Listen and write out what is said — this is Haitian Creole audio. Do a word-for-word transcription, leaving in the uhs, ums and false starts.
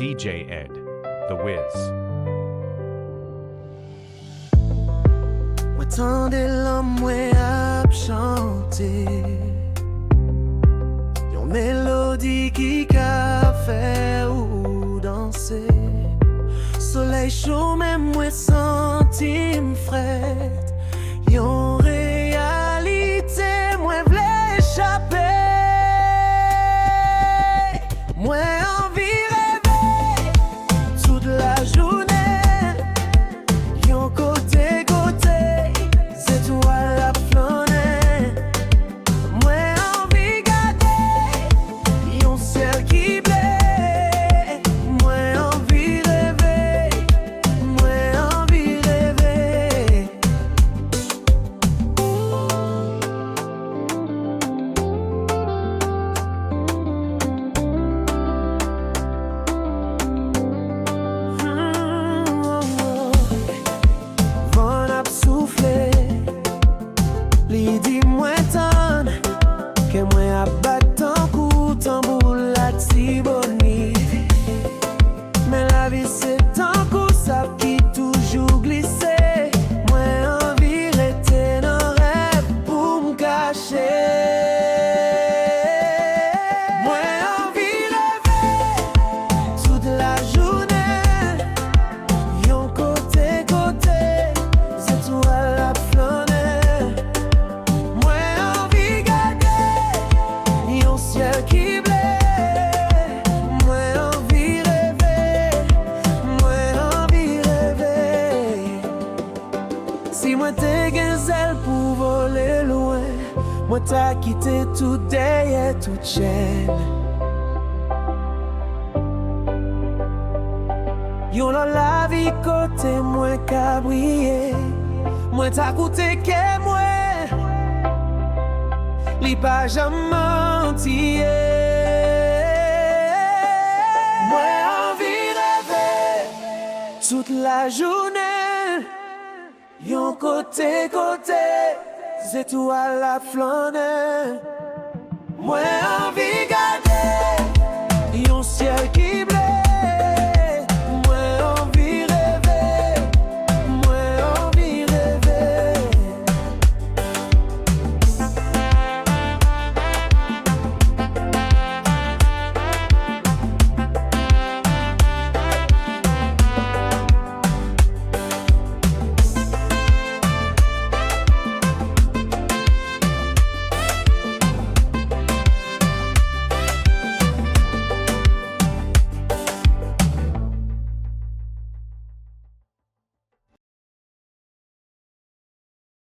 D J Ed, The Wiz. Mwen tande lanmou ap chante. Yon melodi ki ka fè ou danse. Solèy cho men mwen santi m frèt. Yon reyalite mwen vle chape. Mwen anvi reve tout lajounen. Yon kote kote zetwal ap flannen. Mwen anvi gade yon syèl ki ble. Mwen anvi reve. Mwen anvi reve. Van ap soufle, li di mwen tann, kè mwen ap bat tankou tanbou Latibonit. Men lavi se tankou sab ki toujou glise. Mwen anvi rete nan rèv pou m kache. Mwen anvi reve tout lajounen. Yon kote kote zetwal ap flannen. Mwen anvi gade yon syèl ki ble. Mwen anvi reve. Mwen anvi reve. Si mwen te gen zèl pou vole lwen, mwen ta kite tout dèyè, tout chèn. Yon lòt lavi kote mwen ka briye. Mwen ta koute kè mwen, li pa janm mantiye. Mwen anvi reve tout lajounen. Yon kote kote zetwal ap flannen. Mwen anvi